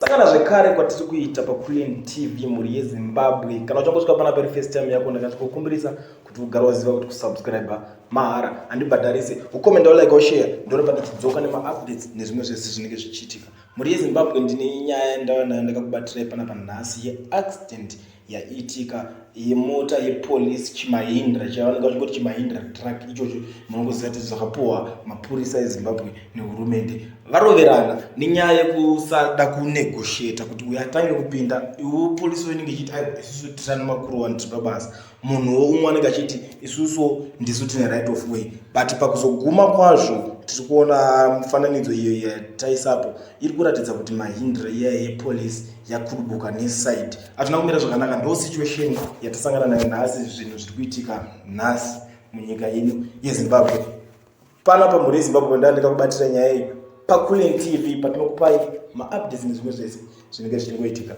Sangana zvekare kwatiri kuita paQueen TV, mhuri yeZimbabwe. Kana uchangosvika panapa iri first time yako, ndakachikukumbirisa kuti ugare waziva kuti kusubscribe mahara, handibhadharise. Ukomenda, ulike, ushare, ndoramba ndichidzoka nemaupdates nezvimwe zvese zvinenge zvichiitika. Mhuri yeZimbabwe, ndine nyaya yandava nayo ndakakubatirai panapa nhasi yeaccident yaitika yemota yepolice, chiMahindra chavanenge vachingoti chiMahindra truck ichocho. Munongoziva kuti zvakapuhwa mapurisa eZimbabwe nehurumende. Varoverana nenyaya yekusada kunegotiata kuti uyo atange kupinda. Iwo polisi inenge ichiti, "Aiwa, isusu tirani makuru wani, tiri pabasa." Munhuwo umwe anenge achiti, "Isusu ndisu tine right of way." But pakuzoguma kwazvo, tiri kuona mufananidzo iyo yataisapo iri kuratidza kuti Mahindra iya yepolice yakurubuka neside. Hatina kumira zvakanaka. Ndo situation yatasangana nayo nhasi, zvinhu zviri kuitika nhasi munyika yedu yeZimbabwe. Panapa, mhuri yeZimbabwe, ndaa ndikakubatira nyaya iyi paQueen TV, patinokupai maupdates nezvimwe zvese zvinenge zvichingoitika.